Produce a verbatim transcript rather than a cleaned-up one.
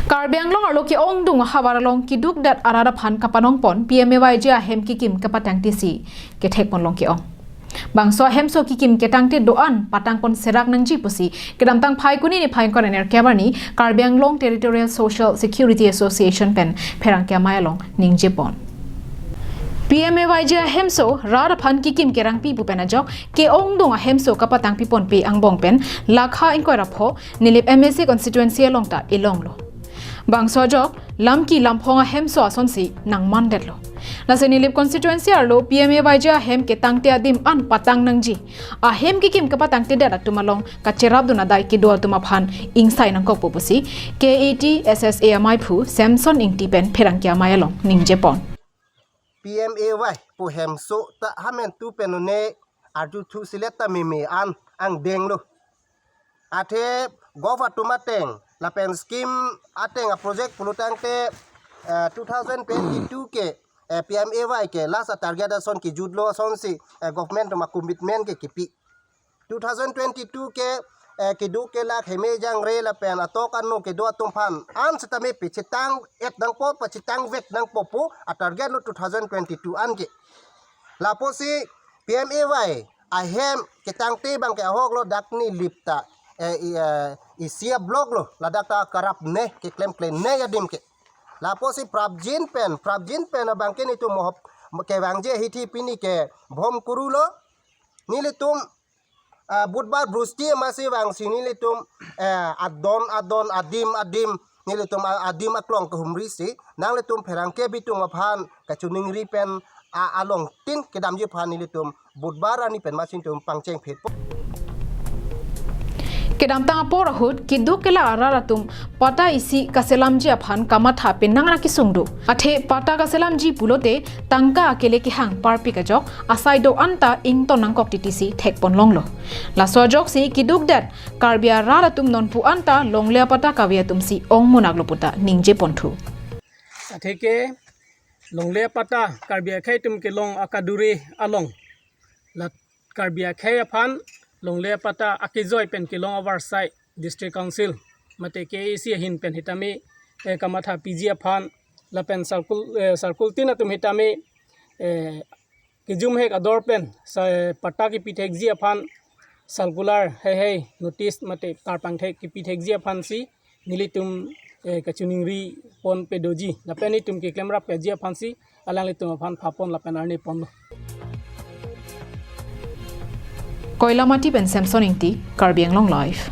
Karbi Anglong arlo ke-ongdung ahavar along kidukdet arat aphan kapanongpon P M A Y G ahem kikim kapatangtisi kethekponlong ke-ong. Bangso ahemso kikim ketangte do-an patangpon serak nangji pusi kedamtang Phaikuni niphai ingkoi ra nerkep arni Karbi Anglong Territorial Social Security Association pen pherangke amei along ningjepon. P M A Y G ahemso rat aphan kikim kerangpi pu pen ajok ke-ongdung ahemso kapatangpiponpi angbong pen lakha ingkoi ra pho Nilip M A C constituency along ta elonglo. Bangso ajok lamki lamphong ahemso asonsi nangmandetlo. Lasi Nilip constituency arlo P M A Y G ahem ketangte adim an patang nangji. Ahem kikim kapatangtedet atum along kacherapdun adai kedo atum aphan ingsai nangkokpo pusi K A T S S A ameiphu Samson Ingti pen pherangke amei along ningjepon. P M A Y pu hemso ta hamentu pen une arjuthu silet ta meme an angdenglo. Athe govt atum ateng lapen scheme ateng a project pulotangte eh, two thousand twenty-two ke eh, P M A Y ke last a target ason kejutlo asonsi eh, government atum a commitment ke kipi. Two thousand twenty-two ke eh, keduk kelak heme jangre lapen atok ano kedo atum aphan an setame pachetang et nangpo pachetang vek nangpo pu a target lo two thousand twenty-two an ke. Lapusi P M A Y ahem ketangte abang ke ahok lo dak Nilip ta eh, i- eh, isi a block lo ladak ta karap ne keklem klen ne adim ke. Lapusi prapjin pen prapjin pen abang ke nitum mohop kevangji ahithi pini ke bhom kuru lo. Nelitum ah, Budbar Brusti amatsi vangsi nelitum eh, adon adon adim adim nelitum a- adim aklong kehumrisi nanglitum pherangke bitung aphan kachiningri pen a- alongtin kedamji aphan nelitum Budbar arni pen matsi netum pangcheng phetpo. Kedamtang apor ahut kiduk kelak arat atum patta isi kaselamji aphan kamatha penang ra kesung do. Athe patta kaselamji pulote tangka akele kehang parpik ajok asai do-an ta ington nangkok titisi thekponlonglo. Laso ajoksi kidukdet Karbi arat atum nonpu an ta longle apatta kave atumsi ongmunaklo puta ningjeponthu. Atheke longle apatta Karbi akhei atum kelong akaduri along la Karbi akhei aphan longle apatta akejoi pen kelong avarsai District Council mate K A A C ahin pen hitame eh, kamatha piji aphan lapen sarkul eh, sarkul tin atum hitame eh, kejum hek ador pen sa- patta kepi thekji aphan circular hei hei notice mate karpang thek kepi thekji aphansi nelitum eh, kachiningri pon pedoji lapen itum keklem rap peji aphansi alanglitum aphan phapon lapen arni ponlo. Koilamati pen Samson Ingti, Karbi Anglong Live.